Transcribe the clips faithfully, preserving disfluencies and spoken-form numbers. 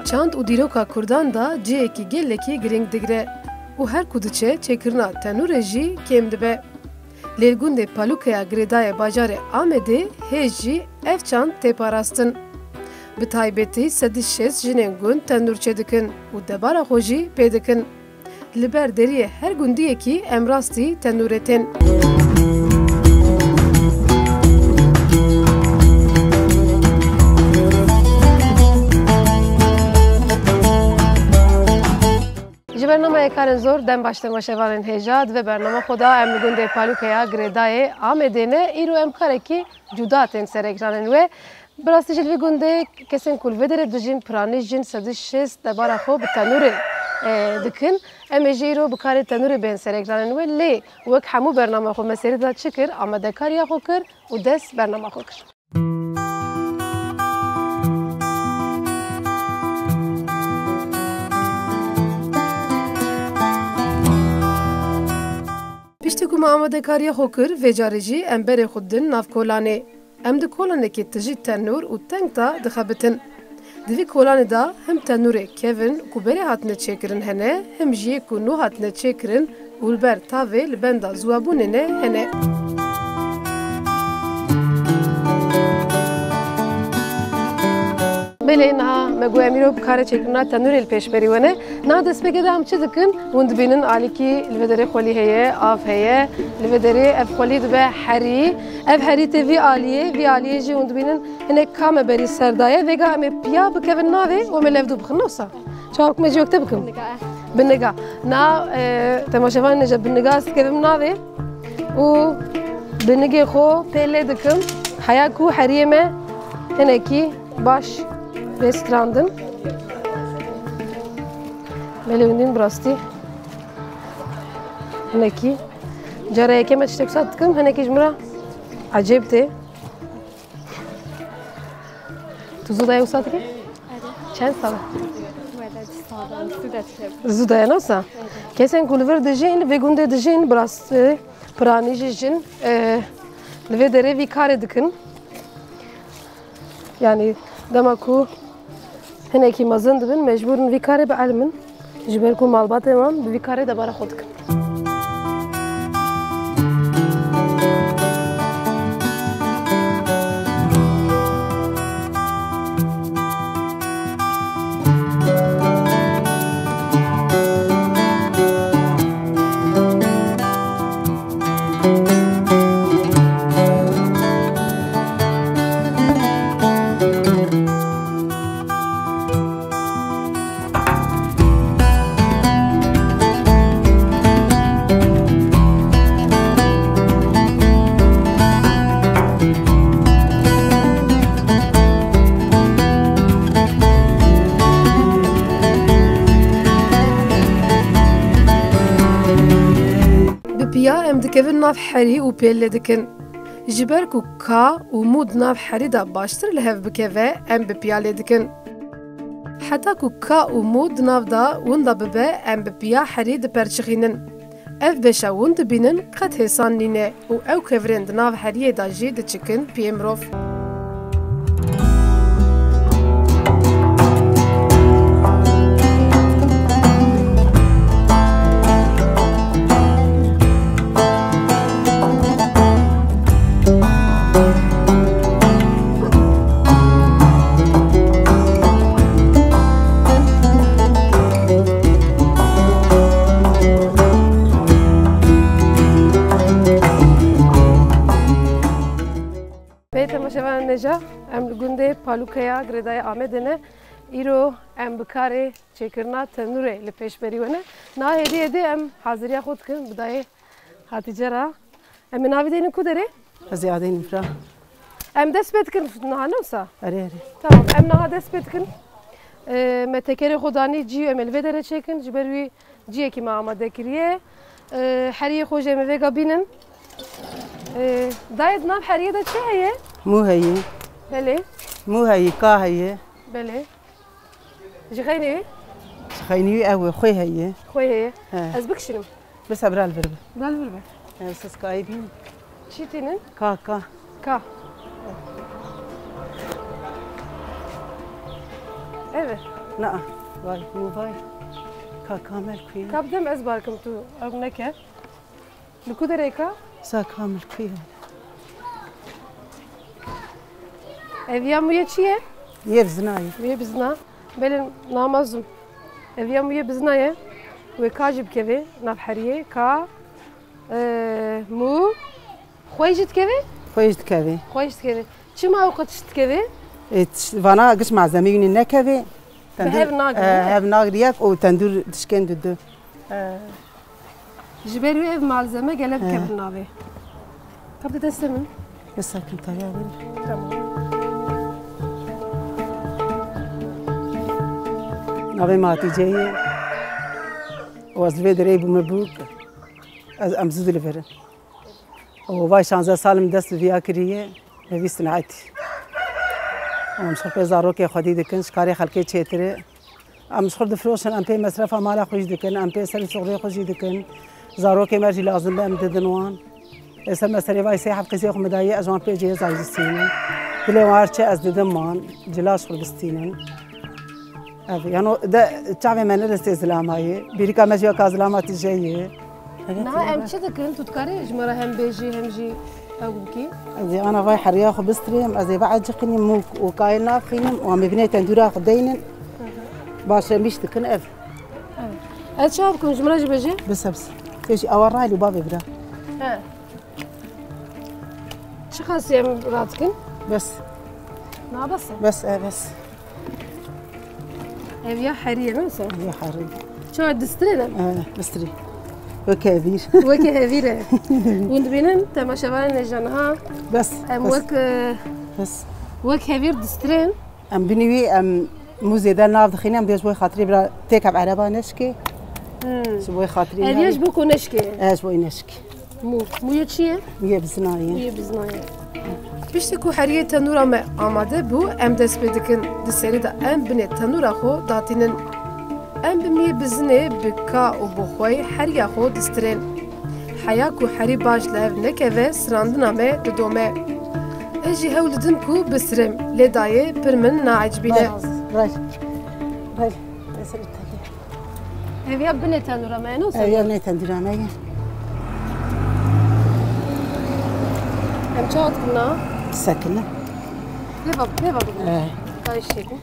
Çand û dîroka Kurdan de cihekî gelekî girîng digire û her ku diçe çêkirina tenûrê jî kêm dibe. Lê li gundê Palûkeya Girêdayê bajarê Amedê hêj jî ev çand tê parastin. Bi taybetî sedî şêst jinên gund tenûr çêdikin û debara xwe jî pê dikin. Li ber deriyê her gundiyekî em rastî tenûrê tên. Ji bernameyê Karên Zor dem baş temaşevanên hêja. Di vê bernama xwe de em li gundê Palûkeya Girêdayê Amedê ne. Îro em karekî cuda tên serekiranên wê. Bi rastî jî li vî gundê kesên ku li vê derê dijîn, piranî jîn sedî şêst debara xwe bi tenûrê, e, dikin. Em ê jî îro bi karê tenûrê bên serekiranên wê. Lê wek hemû bernama xwe me serî da çi kir, amadekariya xwe kir û dest bernama xwe kir. Piştî ku me amadekariya xwe kir, vê carê jî em berê xwe didin nav kolanê. Em di kolanekê tijî tenûr û teng de dixebitin. Di vî kolanê de him tenûrê kevin ku berê hatine çêkirin hene, him jî yê ku nû hatine çêkirin û li ber tavê li benda ziwabûnê ne hene. Belê, niha me got em îro bi karê çêkirina tenûrê li pêşberî we ne. Niha destpêkê de em çi dikin? Hûn dibînin alîkî li vê derê xwelî heye, av heye. Li vê derê ev xwelî dibe herî. Ev herî tê vî aliyê, vî aliyê jî hûn dibînin hinek ka me berî ser daye. Vêga em ê piya bikevin navê û em ê levdû bixin, ne wisa? Çawa ku me cî wekte bikim? Bi niga, eh. Bi niga. Na, e, temaşevanê ne jî bi niga ez dikevim navê û bi nigê xwe pê lê dikim. Heya ku heriyê me hinekî baş bê strandin. Belê hûn dîn bi rastî hinekî. Cara yekê me tiştek sat dikim, hinekî ji min re ecêb tê. Tu zû daye wisa dikî? Erê. Çend sal e? Wele, du sal e, zû de dikevim. Zû daye, ne wisa? Kesên ku li vir dijîn, li vê gundê dijîn, bi rastî, e, piranî jî jin, e, li vê derê vî karê dikin. Yanî dema ku hinekî mezin dibin, mecbûr in vî karê bielimin. Ji ber ku malbatên wan bi vî karê debara xwe dikin. Bi piya em dikevin nav herî û pêl lê dikin. Ji ber ku ka û mû di nav herî de baştir li hev bikeve, em bi piya lê dikin. Heta ku ka û mû di nav de winda bibe, em bi piya herî diperçixînin. Ev beşa win dibînin qet hêsan nîne û ew kevirên di nav heriyê de jî diçikin piyê mirov. Bê temaşevanên hêja, em li gundê Palûkeya Girêdayê Amedê ne. Îro em bi karê çêkirina tenûrê li pêşberî we ne. Niha hêdî hêdî em haziriya xwe dikin bi dayê Hatîce re. Em ê navî deynin ku derê? Ez ê adeynim fira. Em dest pê dikin niha, ne wisa? Erê, erê. Tamam, em niha dest pê dikin. Ee, me tekerê xwe danî cî, em ê li vê derê çêkin. Ji ber wî ciyekî me amade kiriye. Ee, heriyê xwe jî em ê vêga bînin. Ee, dayê, di nav heriyê de çi heye? Mû heye. Belê. Mû heye, ka heye. Belê. Ji xeynî wî? Ji xeynî wî ew e, xwê heye. Xwê heye. He. Ez bikişînim. Bes bira li vir be. Bira li vir be. He, siz kayî bîn. Çî tînin? Ka, ka. Ka. Evet. Na, vay, mû vay. Ka Kamel ku ye? Ka bi dem ez bar kim tu ew neke. Li ku derê ka? Sa Kamel ku ye? Ev ya mûyê çi ye? Mûyê bizina ye. Mûyê bizina. Belê namazum. Ev ya mûyê bizina ye. Wê ka jî bikevê nav heriyê ka, e, mû xwe jî dikevê? Xwe jî dikevê. Xwe jî dikevê. Çima ew qet tişt dikevê? E, tişt, vana giş malzemeyê wî nekevê. Bi hev nagirî, e, ne? Hev nagirî yek û tendûr dişkên didu. E. Ji ber wê ev malzeme gelek dikevin navê. Kaptê destê min. Bisakin taya wî. Tamam. Navê me Hatîce ye. Û ez li vê derê bûme bûk. Ez, em zû dilivirin. Û vay şanzeh sal min dest bi viya kiriye, bi vî sinetî. Em ji xwe pê zarokê xwedî dikin, ji karê xelkê çêtir e. Em ji xwe difroşin, em pê mesrefa mala xwe jî dikin, em pê serê şixulê xwe jî dikin. Zarokê me jî lazim be, em didin wan. Ê ser me serê vay sê heft qîzê xwe me daye, ez wan pê cihêza jî stînim. Dilê wan her çi ez didim wan, cila ji xwe bistînin. Ev, yano de çavê me nedestê zilamayê. Bîrîka me jî weka zilama tije ye. Niha em çi dikin? Tu dikarî ji me re hem bêjî, hem jî ew bikî? Ez ê ana vay heriya xwe bistirêm, ez ê bieciqînim û, û kayê naxînim û em ê binê tendûra xwe deynin. Baş em îş dikin ev. Evet. Ez çawa bikim, ji min re jî bêjî? Bise, bise. Pêşî awa rayl û bavê bira. He. Çi qasî em radikin? Bes. Na bes e? Bes, e, bes. Ev ya herî ye, ne wisa? Ev ya herî. Çawa distirê ne? E, distirê. Weke hevîr. Weke hevîr e. Hûn dibînin, temaşevanên hêja niha. Bes, em bes. Wek, e, bes. Wek hevîr distirên. Em binî wî, em mû zêde nav dixîne, em dê ji bo xatirê bira têk ev ereba neşkê. Hmm. Ji bo xatirê Ev ya navê. Ji bo ku neşkê? E, ji bo neşkê. Mû. Mûyê çi ye? Mûyê bizina ye. Mûyê bizina ye. Piştî ku heriyê tenûra me amade bû, em dest pê dikin. Di serî de em binê tenûra xwe datînin. Em bi mûyê bizinê bi ka û bi xwey heriya xwe distirên. Heya ku herî baş li hev nekeve, sirandina me didome. Ez jî hewl didim ku bisirim, lê dayê pir min naecibîne. Ray, ray. Ray. Ev ya binê tenûra me ye, ne wisa? Ev ya binê tendûra me ye. Em çawa dikin na? Sekine. Pêva, pêva bigrin. Ee. Kayîş çêkin.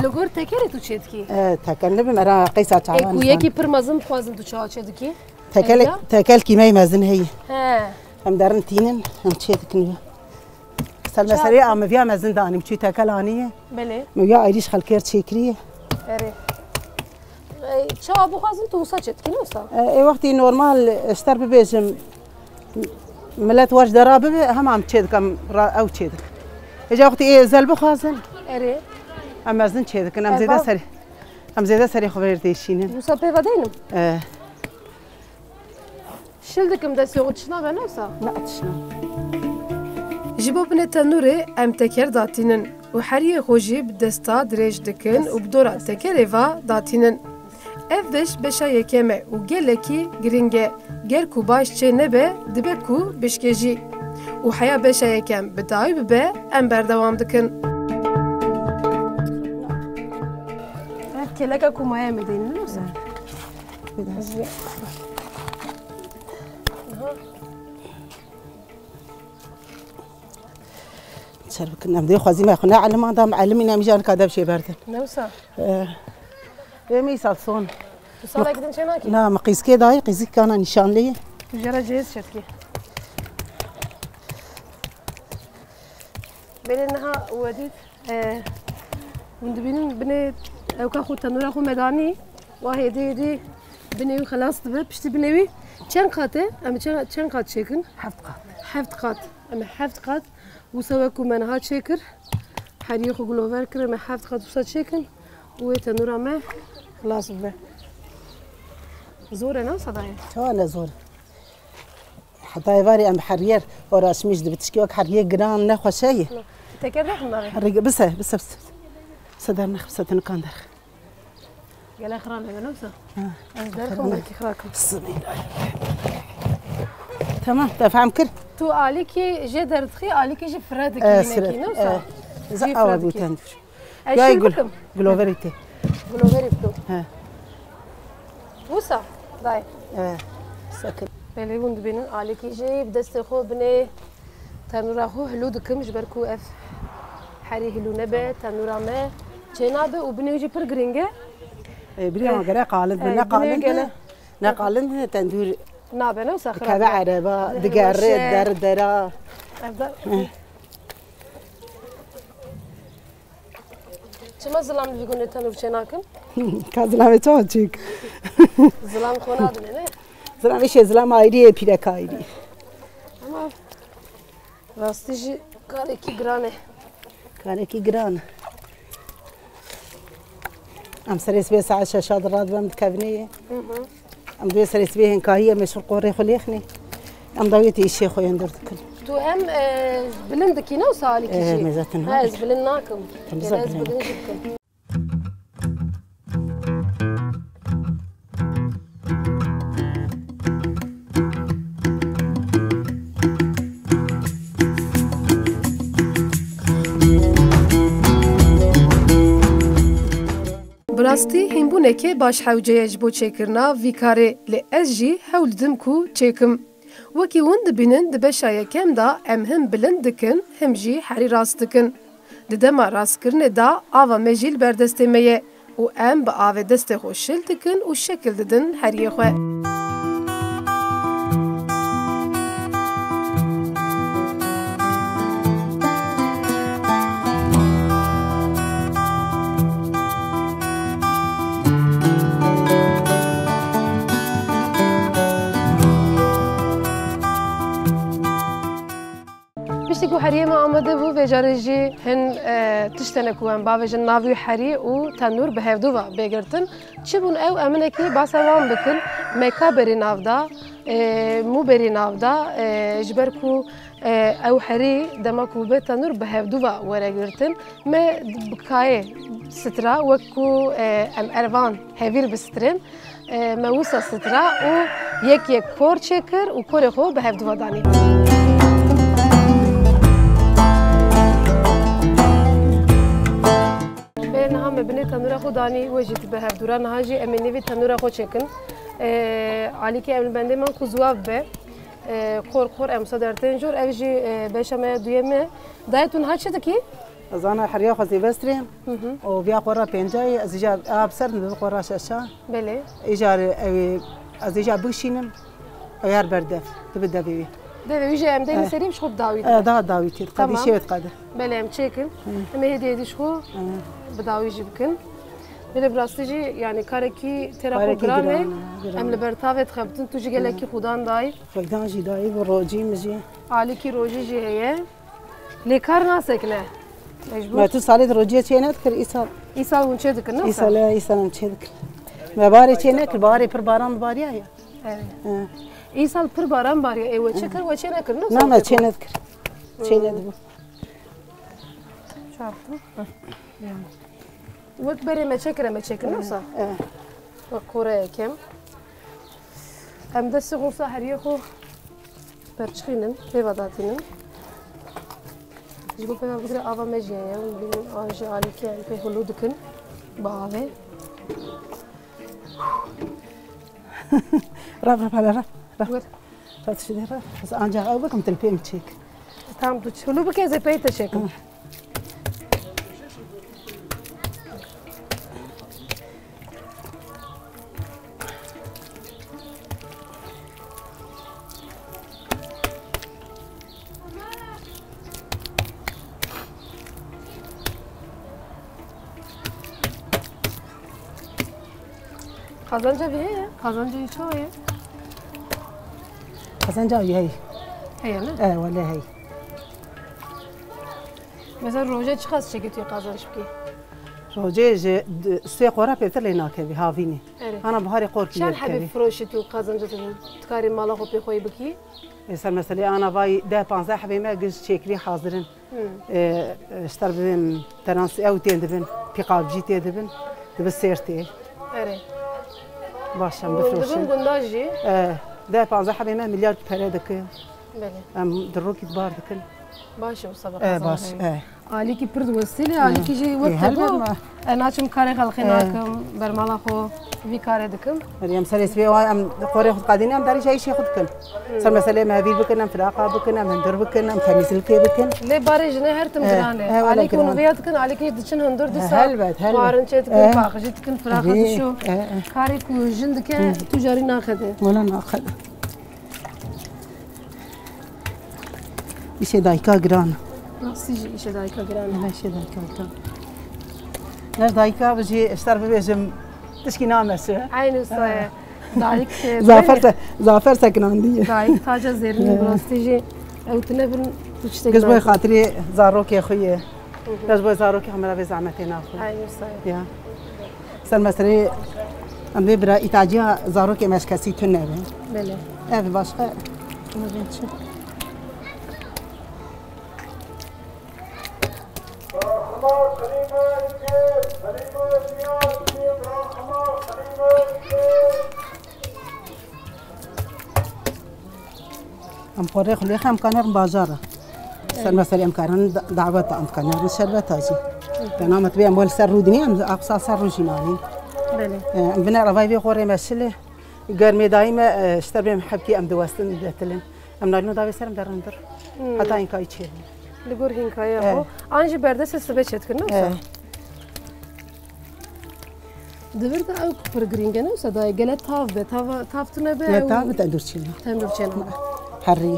Li gor tekerê tu çêdikî? Ee, teker nibim, era qeysa çavan. Ê, ku yekî pir mezin bixwazin tu çawa çêdikî? Tekel, ev ya? Tekel kîmey mezin heye. He. Em derin tînin, em çêdikin ya. Ser meselê a min viya mezin danîm, çû tekel aniye. Belê. Min viya ayrîş xelkê çêkiriye. Erê. Ey, çawa bixwazin tu wisa çêdikî, ne wisa? E, ê wextî normal, e, ji te re bibêjim, milet wer ji dera bibe, hema em çêdikim, ra-, ew çêdik. Êca wextî ê zel bixwazin, Erê. Em mezin çêdikin, em E, zêde bav- serê, em zêde serê xwe vêr dêşînin. Wisa pê ve deynim? E. Şil dikim destê xwe, tişt nabe, ne wisa? Ne, tişt nabe. Ji bo binê tenûrê em teker datînin û heriyê xwe jî bi desta dirêj dikin û bi dora tekerê ve datînin. Ev beş beşa yekem e û gelekî giring e. Ger ku baş çê nebe, dibe ku bişkê jî. Û heya beşa yekem bi dawî bibe, em berdewam dikin. Ev keleka ku maye me deynin, ne wisa? Çer bikin, em dê xwezî me xwe ne eliman da, em elimî ne, em jî nika dev şê berdin. Ne wisa? Ee, ê me îsal son. Tu salek din çê nakî? Na, me qîzkê dayî, qîzkana nîşanlê ye. Tu jê re cihêz çêdikî. Belê niha we dît. E, hûn dibînin binê ewka xwe tenûra xwe me danî, wa hêdî hêdî binê wî xelas dibe. Piştî binê wî çend qat e? Em çend, çend qat çêkin? Heft qat. Heft qat. Em ê heft qat wisa wek ku me niha çêkir, heriyê xwe gilover kir, em ê heft qat wisa çêkin û wê tenûra me xilas bibe. Zor e, ne wisa dayê? Çawa ne zor e? Heta êvarê em heriyer oraşmîş dibi. Tişkî wek heriyê giran ne xweşe ye. Teker nexin navê? Herî bise, bise, bise. Bise dernex, bise tinikan derx. Gele xira lebe, ne wisa? Ha. Ez derxim, belkî xira kim. Bismillah. Tamam, te fehm kir? Tu alîkî jê derdixî, alîkî jî fire dikî, e, winekî, ne wisa? E. Za-, Cî awa fira bû dikî. Tendûr. Ez Yay şîr gul-, bikim. Guloverî tê. Guloverî bikim. He. Wisa? Dayê. He. Sekin. Belê hûn dibînin alîkî jî bi destê xwe binê tenûra xwe hilû dikim, ji ber ku ev herî hilû nebe, tenûra me çê nabe û binê wî jî pir girîng e. E, binê wan gere qalind be, e, ne binê qalind be, gele ne qalind be, tendûr nabe, ne wisa xirab dikeve be. Ereba, digere, der dera. Ev da. Hı. Çima zilam li vî gundê tenûr çê nakin? Ka zilamê çawa çêk? Zilam xwe nadine, ne? Zilam îşê zilam ayrî ye, pîrek ayrî. Ama rastî jî karekî giran e. Karekî giran. Em serê sibê saet şeşa di radibem dikevnê ye. Hı hı. Em dê serê sibê hênkahiyê meşhur qorê xwe lêxinê. Em dawiyê tê îşê xwe yên dur dikin. Tu em, e, bilind dikî ne wisa alîkî jî? Eh, me zaten. Ha, ez bilind nakim. Em Gere ez bilind. Bilind jî bikim. Bi rastî hînbûneke baş hewce ye ji bo çêkirina vî karê, lê ez jî hewl didim ku çêkim. Wekî hûn dibînin di beşa yekem de em him bilind dikin, him jî herî rast dikin. Di dema rastkirinê de ava me jî li ber destê me ye û em bi avê destê xwe şil dikin û şekil didin heriyê xwe. Piştî ku heriyê me amade bû, vê carê jî hin, e, tişt hene ku em bavêjin navê herî û tenûr bi hevdu ve bê girtin. Çi bûn ew, em hinekî basa wan bikin. Me ka berî nav da, e, mû berî nav da, e, ji ber ku, e, ew herî dema ku be tenûr bi hevdu ve were girtin. Me bi kayê stira, wek ku, e, em ervan hevîr bistrin. E, me wisa stira û yek yek kor çêkir û korê xwe bi hevdu ve danî. Bê niha me binê tenûra xwe danî, we jî bi hevdû re. Niha jî em ê nêvî tenûra xwe çêkin. E, alîkî em li bendê man ku ziwa bibe. E, qor qor em wisa dertên jor. Ev jî, e, beşa me ya duyem e. Dayê, tu niha çi dikî? Ez ana heriya xwe zêve stirêm. Hı hı. Û viya qora pênca ye, ez îcar a bi ser dibe qora şeşa. Belê. Îcar ew ê, ez îcar bikişînim, ew her ber dev, dibe devê wî. Devê wî jî em deyne Eh. serî, ji xwe bi dawî Eh, dibe. Daha dawî tê, diqedî Tamam. şêwê diqede. Belê, em çêkin. Hı. Em ê hêdî hêdî ji xwe Eh. bi dawî jî bikin. Belê bi rastî jî, yani karekî têra xwe Karekî giran e. giran e, giran Em e. li ber tavê dixebitin, tu jî gelekî Hı. xudan dayî. Xweydan jî dayî, bi rojî min jî. Alîkî rojî jî heye. Lê kar nasekine. Mecbûr. Me tu salê di rojiyê çê nedikir, îsal. Îsal hûn çê dikin, ne? Îsal, e, îsal em çê dikin. Me barê çê nekir, barê pir baran bariya ya. Evet. He. Îsal pir baran bariya, ê we çê kir, we çê nekir, ne? Na, me çê nedikir. Çê nedibû. Çarptı. Wek berê me çêkire, me çêkir, ne wisa? Evet. Wek qore yekem. Em destê xwe wisa heriyê xwe perçixînin, pê ve datînin. Ji bo pê ve bigire ava me jî heye. Hûn bînin an jî alîkî em pê hilû dikin bi avê. Rav, rav, hele rav, rav. Wer. Rav, tiştê rav. Ez ancax ew bikim, tu li pê min çêk. Tam tu çi hilû bike, ez ê pey te çêkim. Hı. Qazanca vî heye? Qazanca wî çawa ye? Qazanca wî heye. Heye ne? E, wele heye. Mesela roje çiqas çêkê tu yê qazanç bikî? Roje ji di, sê qora pêtir lê nakevî, havînî. Erê. Hana biharê qor Çend hebî pî firoşî tu qazanca tu dikarî mala xwe pê xweyî bikî? Êser meselê ana vay deh panzdeh hebê me giş çêkirî hazir in. Hmm. Ê, ê, ji ter bibên tenans ew tên dibin, pîqabcî tê dibin, dibi sêr tê. Erê. Baş em Û bifroşin. Dibin gunda jî? Ê, deh panzdeh hebê me milyar pere dike. Belê. Em di rokî bar dikin. Baş e, wisa bixwazim. E, baş, e. Alîkî pir diwestîne, alîkî jî wek te got, e, naçim karê xelkê nakim, bermala xwe vî karê dikim. Meryem serê sibê wa em qorê xwe diqedînin, em derî jî îşê xwe dikin. Ser meselê em hevîr bikin, em firaqa bikin, em hundir bikin, em temizlikê bikin. Lê barê jinê her tim giran e. Alîkî hûn vêya dikin, alîkî diçin hundir dîsa. Helbet, helbet. Xwarin çê dikin, paqijî dikin, firaqa dişo. Karê ku jin dike, tu carî naxede. Wela naxede. Îşê dayika giran. Rastî jî îşê dayika giran e. Îşê dayika giran. Ger dayika bi jî ji te re bibêjim, tişkî nameşe. Eynî wisa ye. Dayik, e, Zafer berê se-, Zafer sekinandiye. Dayik taca zêrînê bi rastî jî ew tune bin tu tiştek. Giş boy xatirê zarokê xwe ye. Giş boy zarokê xwe me re vê zehmetê naxwe. Eynî wisa ye. Ya. Ser meseleyê em vê bira îtaciya zarokê me ji kesî tune be. Belê. Ev başqa. Ev çi? Em xwe rê xwe lê xem kanerin bajara. Ser meselê em karin da-, daweta, em kanerin şerbeta jî. Te namet bê em wê li ser rû dinê, em aqsa ser rû jî nanîn. Belê. E, em vine revay vê xwe rê meşilê. Germê dayî me, e, ji te bê em hebkî em diwestin, ditilin. Em nalîno davê ser em derin dir. Hmm. Heta hînkayî çê. Li gor hînkaya xwe. An jî berdesê sibe çêdikin, ne wisa? Divir de ew pir girîng e, ne wisa dayê? Gele tav be, tava, tav tune be. Ya ew tav be, tendûr çêna. Tendûr çêna. Herî.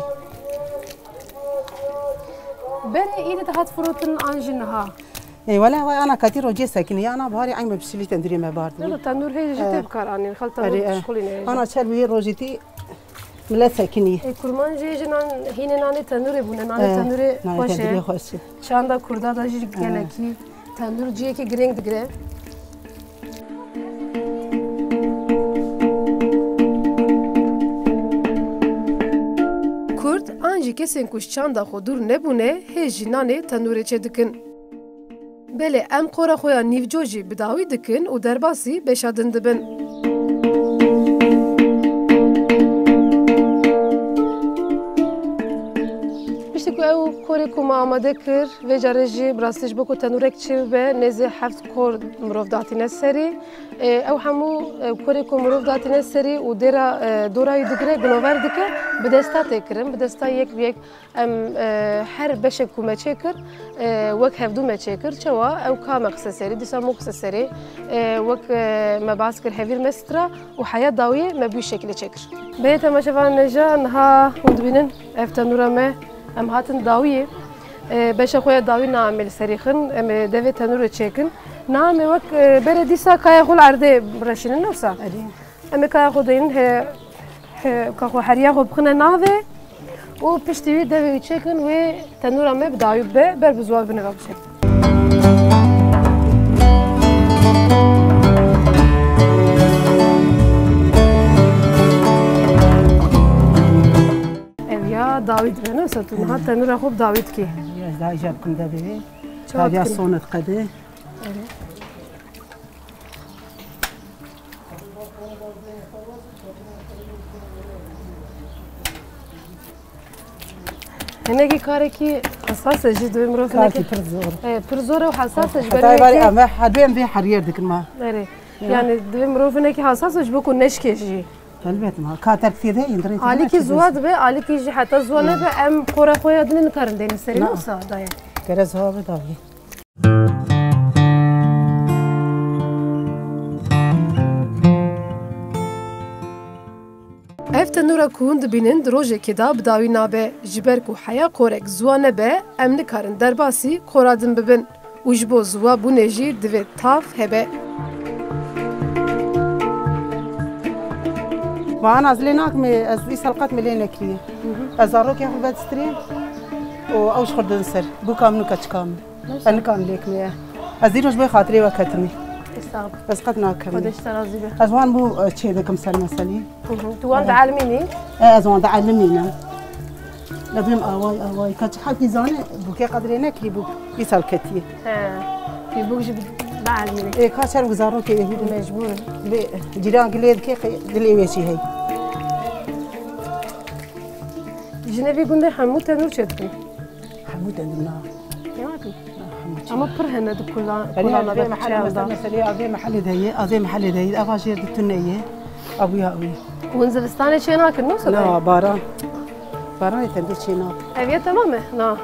Berê îdî dihat firotin an jî niha? Ê, wele, wele, ana katî rojê sekinî, ya ana biharî eyn me bisilî tendûrê me bar dibî. Tendûr hê jî tê bikar anîn, xel tendûr dişxulîne. Ana çer bûyê rojê tî millet sekinî. Ê, kurman jî ji nan, hînê nanê tenûrê bûne, nanê tenûrê xweş e. Çanda kurda da jî gelekî tenûr ciyekî girêng digire. Kurd an jî kesên ku ji çanda xwe dûr nebûne, hê jî nanê tenûrê çêdikin. Belê, em qora xwe ya nîvco jî bi dawî dikin û derbasî beşa din dibin. Piştî ku ew korê ku me amade kir, vê carê jî bi rastî ji bo ku tenûrek çêbibe, nêzî heft kor mirov datîne serî. Ê, ew hemû, e, korê ku mirov datîne serî û dêra, e, dora wî digire, gunover dike, bi desta tê kirin, bi desta yek bi yek. Em, e, her beşek ku me çêkir, e, wek hevdû me çêkir. Çawa? Ew ka me xiste serî, dîsa min xiste serê, e, wek, e, me bas kir, hevîr me stira û heya dawiyê me bi wî şekilê çêkir. Belê temaşevanên hêja, niha hûn dibînin ev tenûra me, em hatin dawiyê. E, beşa xwe ya dawî niha em ê li serî xin, em ê devê tenûrê çêkin. Niha em ê wek, e, berê dîsa kaya xwe li erdê reşînin, ne wisa? Erê. Em ê kaya xwe deynin he, he, ka xwe heriya xwe bixine navê û piştî wî devê wî çêkin wê tenûra me bi dawî bibe, ber bi ziwa bine ve bişe. Ev ya dawî dibe, ne wisa tu niha tenûra xwe bi dawî dikî. Ya, ez daha îcar bikim devê wê. Çawa dikin? Taviya sonê diqede. Erê. Hinekî karekî hesas e jî, divê mirov hinekî. Karekî pir zor. E, pir zor e û hesas e ji ber wê yekê. Em her vê em vê her yer dikin ma. Erê. Ya. Yani divê mirov hinekî hesas e ji bo ku neşkê jî. Helbet ma. Ka terk tê de, indirê. Alîkî ziwa dibe, alîkî jî heta ziwa nebe, em qora xwe ya dinê nikarin deynin serî, ne wisa dayê. Gere ziwa be dawî. Ev tenûra ku hûn dibînin di rojekê de bi dawî nabe. Ji ber ku heya qorek ziwa nebe, em nikarin derbasî qora din bibin û ji bo ziwa bûnê jî divê tav hebe. Wana ez lê nakim, ez îsal qet me lê nekiriye. Ez zarokê xwe vedistirê û ew ji xwe didin ser. Bûka min û keçika min. Ez nikarim lêk me ye. Ez dîro ji bo xatirê we ketimî. Ê, sağ ol. Ez qet nakim. Xwedê ji te razî be. Ez wan bû, e, çê dikim ser meselî. Hı hı. Tu wan dielimînî? E, ez wan dielimînim. Dibêm away away. Ka çi hekî zane, bûkê qedrê nekirî bûk. Îsal ketiye. He. Pî bûk jî dielimînî. Ê, ka şerm zarokê yehûdî. Mecbûr. Lê cîran gilê dike, dilê wê jî hey. Jinê vî gundê hemû tenûr çêdikin. Hemû tendir na. Çênakin. Hemû çênakin. Ama pir hene di kulan, Tenê kulana ez vê de mehelê çêyan mesela, da. Mesela, a vê mehelê de ye, a vê mehelê de ye, ava jêr di tune ye. Abuya, abuya. Hûn zivistanê çênakin, nasıl? Na, baran. Baran tendir çênakin. Ev ye tamam e? Na.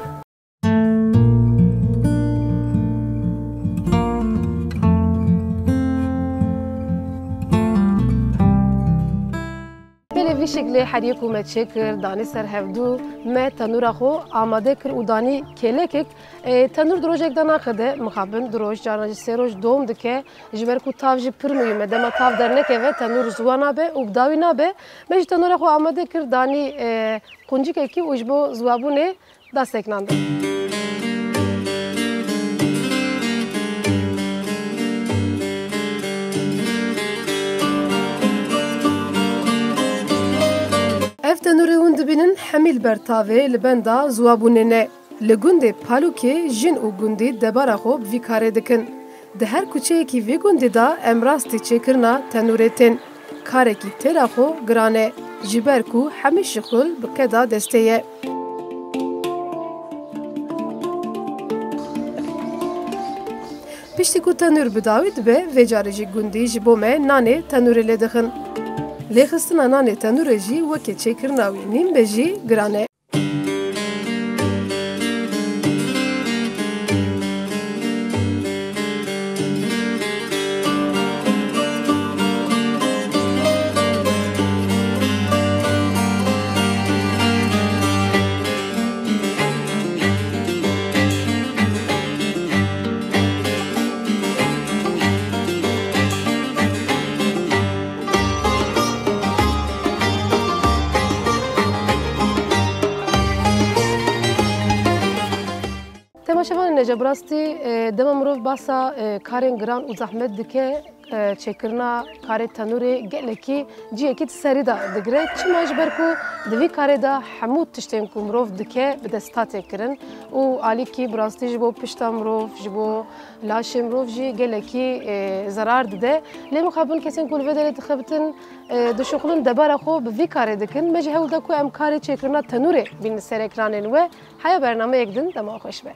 Belê vî şeklê heriyê ku me çêkir, danî ser hevdû, me tenûra xwe amade kir û danî kêlekek. E, tenûr di rojek de naxede, mixabin di roj, carna jî sê roj dom dike. Ji ber ku tav jî pir muhîm e, dema tav dernekeve, tenûr ziwa nabe û bi dawî nabe. Me jî tenûra xwe amade kir, danî, e, quncikekî û ji bo ziwabûnê da seknandin. Ev tenûrê hûn dibînin hemî li ber tavê li benda ziwabûnê ne. Li gundê Palûkê jin û gundî debara xwe bi vî karê dikin. Di her kuçeyekî vî gundî de em rastî çêkirina tenûrê tên. Karekî têra xwe giran e, ji ber ku hemî şixul bi qeda destê ye. Piştî ku tenûr bi dawî dibe, vê carê jî gundî ji bo me nanê tenûrê lê dixin. Lêxistina nanê tenûrê jî weke çêkirina wî nîn be jî giran e. Temaşevanên hêja, bi rastî, e, dema mirov basa, e, karên giran û zehmet dike, e, çêkirina karê tenûrê gelekî cihekî di serî de digire. Çima? Ji ber ku di vî karê de hemû tiştên ku mirov dike bi dest hatê kirin û alîkî bi rastî ji bo pişta mirov, ji bo laşê mirov jî gelekî, e, zerar dide. Lê mixabin kesên ku li vê derê dixebitin, e, dişuxulin debara xwe bi vî karê dikin. Me jî hewl da ku em karê çêkirina tenûrê bînin ser ekranên we. Heya bernameyek din dema xweş be.